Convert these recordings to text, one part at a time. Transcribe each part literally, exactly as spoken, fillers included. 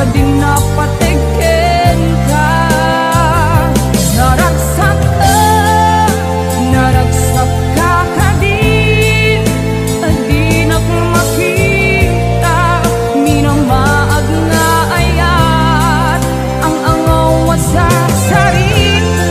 Dinna pateg kenka. Naragsak, eh, naragsak ka kadin. Dinak makita, minamaag nga ayat, ang angaw a sarsarita.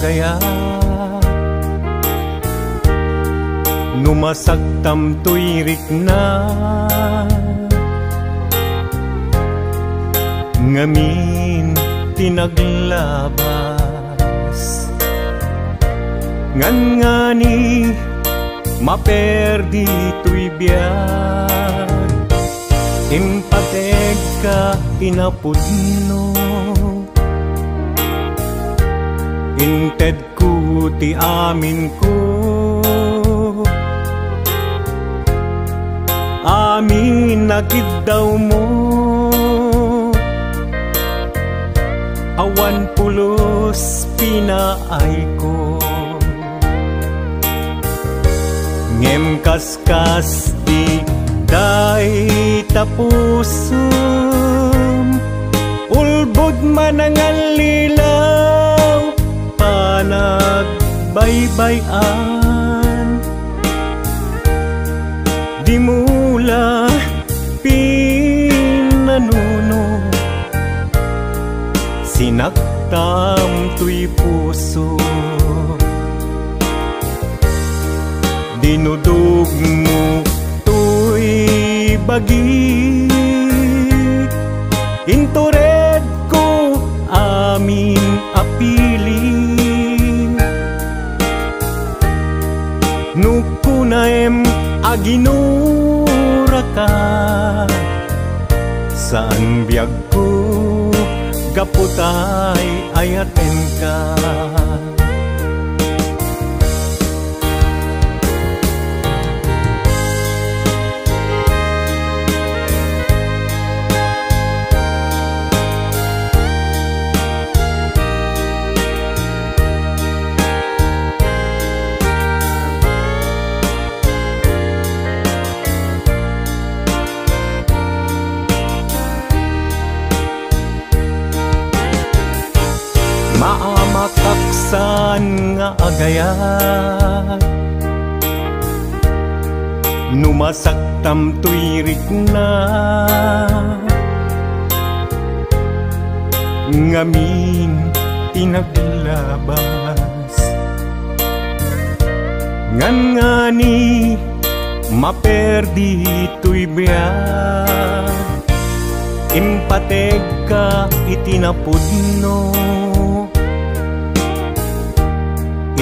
kaya no masaktam toy rikna, ngamin ti naglabas. Ngangani maperdi toy biag, impategka ti napudno. Intedko ti aminko, amin a kiddawmo, awan pulos pinaayko. Ngem kas kas di dayta pusom, ulbod manangallilaw, panagbaybay-an. Dimo la pinanuno, sinaktam toy puso. Dinudogmo toy bagik, inturedko amin a pili. No kunaem a ginuraka, saan biag ko gapu tay ayatenka. Maamakak saan nga agayat no masaktam toy rikna, ngamin ti naglabas. Ngangani maperdi toy biag, impategka iti napudno.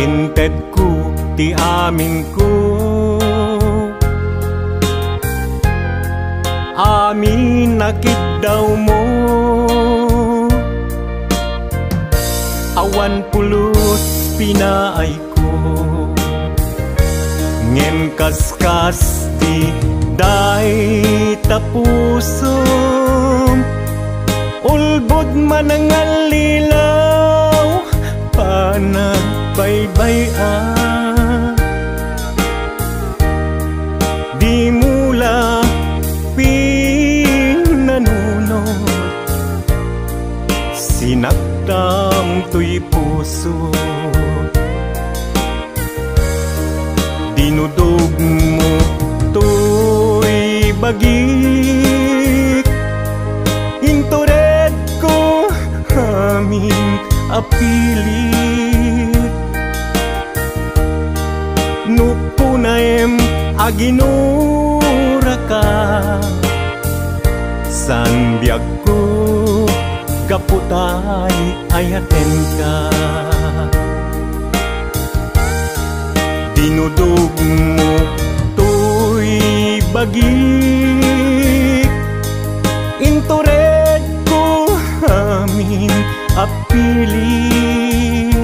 Intedko ti aminko, amin a kiddawmo, awan pulos pinaayko. Ngem kaskas ti dayta pusom, ulbod manangallilaw, panagbaybay-an. Dimo la pinanunot, sinaktam toy puso. Dinudogmo toy bagik, inturedko amin a pilit. No kunaem a ginuraka, saan biagko gapu tay ayatenka. Dinudogmo toy bagik, inturedko amin a pilit.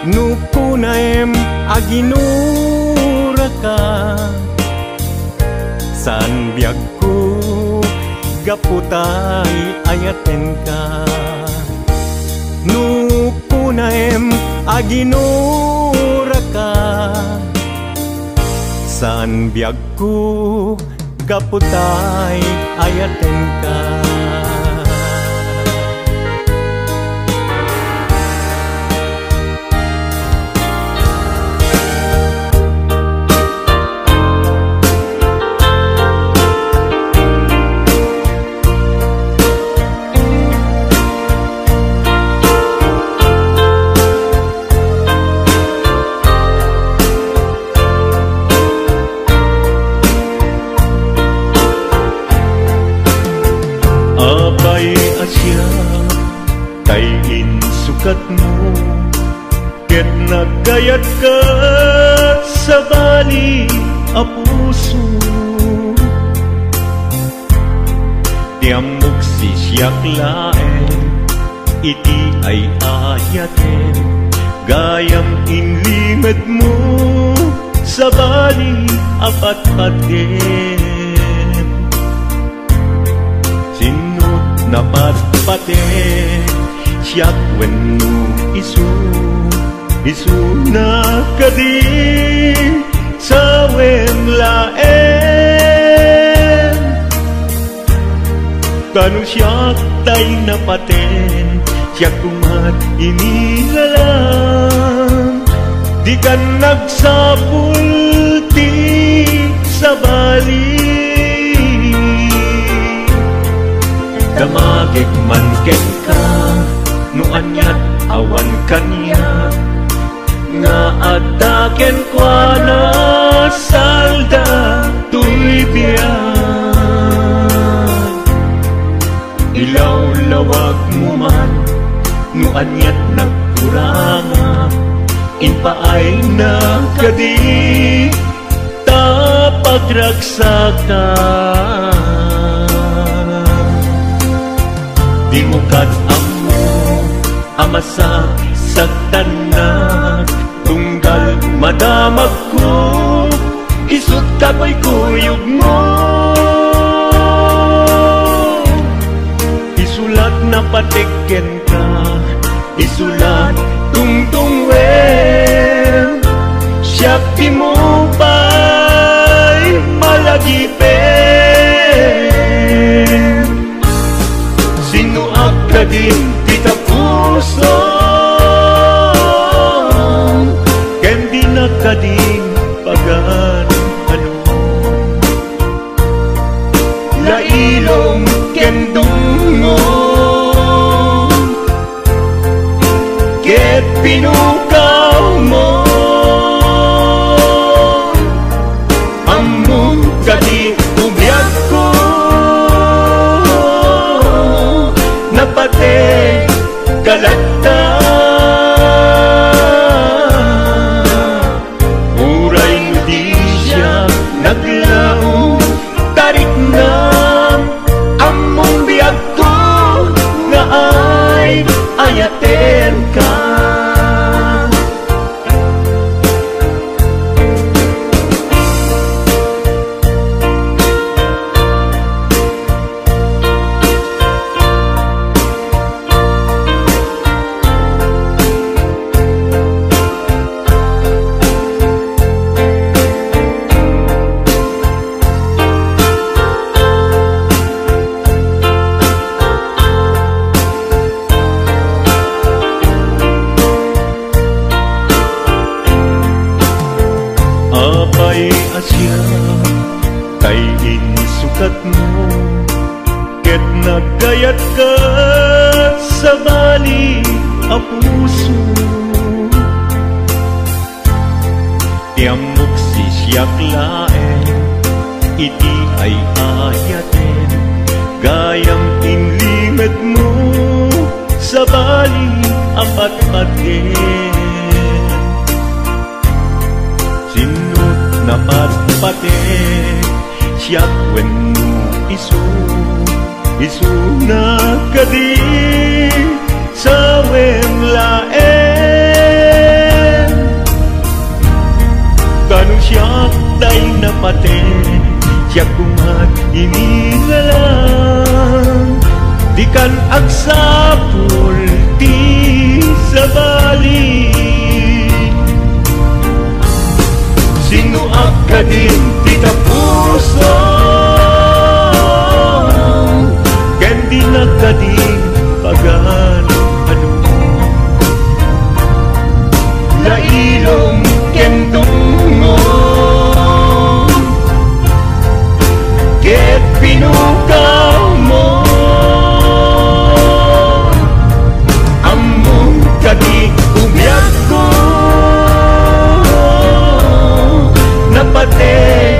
No kunaem a ginuraka, saan biagko gapu tay ayatenka. No kunaem a ginuraka, saan biagko gapu tay ayatenka. Ket nagkayatka, sabali a puso. Ti ammok sisiak laeng iti ay-ayatem, gayam inlingedmo, sabali a patpatem. Sinno ti napatpatem, siak wenno isu? Isuna kadi, sawem laeng. Ta no siak tay napaten, siak koma ti inilalang. Dikan agsapul ti sabali. Damagek man kenka, no aniat awan kaniak, nga adda kenkuana salda toy biag. Ilawlawagmo man no aniat nagkurangak, impaayna kadi ta pagragsaka. Dimo kad ammo a masaksaktannak, tunggal madamagko, isut' kakuykuyogmo. Isulat napatek kenka, isulat tungtungwen, siak dimo pay malagipen. Sinnoak kadin ti tapusom, ken dinak kadin pagan-anom. Lailom ken dungngom, ket pinukawmo. Ammom kadi ti biagko, napatek ka latta. Uray no di siak naglaom, tariknam, ammom biagko nga ay-ayatenka. Apay a siak tay insukatmo, ket nagkayatka, sabali a puso. Ti ammok sisiak laeng iti ay-ayatem, gayam inlingedmo, sabali a patpatem. Sinno ti napatpatem, siak wenno isu? Isuna kadi, sawem laeng. Ta no siak tay napaten, siak koma ti inilalang. Dikan agsapul ti sabali. Sinnoak kadin ti tapusom, ken dinak kadin pagan-anom. Lailom ken dungngom, ket pinukawmo. Ammom kadi ti biagko, napatek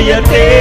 Yate.